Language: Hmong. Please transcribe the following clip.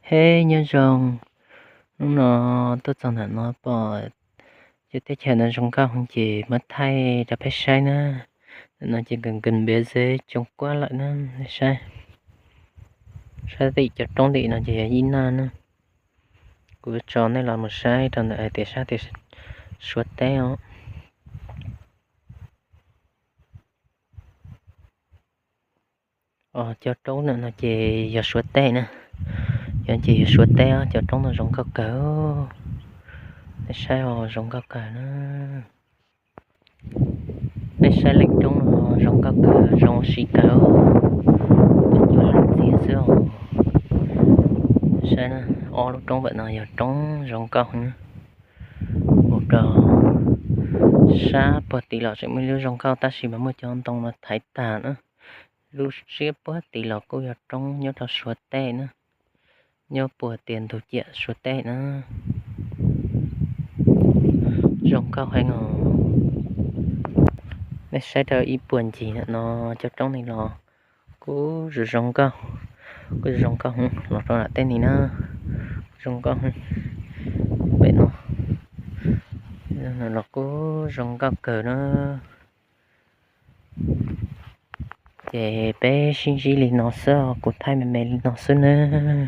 Hej, nyob zoo, hnub no tuaj txog ntawm no pom cov teb chaws no zoo nkauj heev ces muab thaij rau peb saib na. Ntawm no ces nkees nkees npiav zeb tsoo kuab lawm na, nej saib. Saib tim cov roob tim no ces yog ib naj na. Kuv tso nej los mus saib rau ntawm hais tias sab tias Suav teb os. Cov roob ntawm no ces yog Suav teb na. Yog ces yog Suav teb os, cov roob no zoo nkauj kawg. Nej saib os, zoo nkauj kawg na. Nej saib leej roob no zoo nkauj kawg, zoo ua si kawg. Cov hais txias xwb os. Saib na, ob lub roob ntawm no yog roob zoo nkauj heev. Mus rau sab puag tim los tseem muaj ib lub zoo nkauj tab sis mas muaj cov ntoo no thaiv tag na. Lub siab puag tim los kuj yog roob nyob rau Suav teb na. Nyob puag tias ntug ciam Suav teb na. Zoo nkauj heev os. Nej saib rau ib puag ncig ntawm no, cov roob ni los kuj zoo zoo nkauj, kuj zoo nkauj heev. Los rau nram tej ni na, zoo nkauj heev. Pem no los kuj zoo nkauj kawg na. Ces peb sib ntsib li no xwb, kuv thaij me me li no xwb nawb.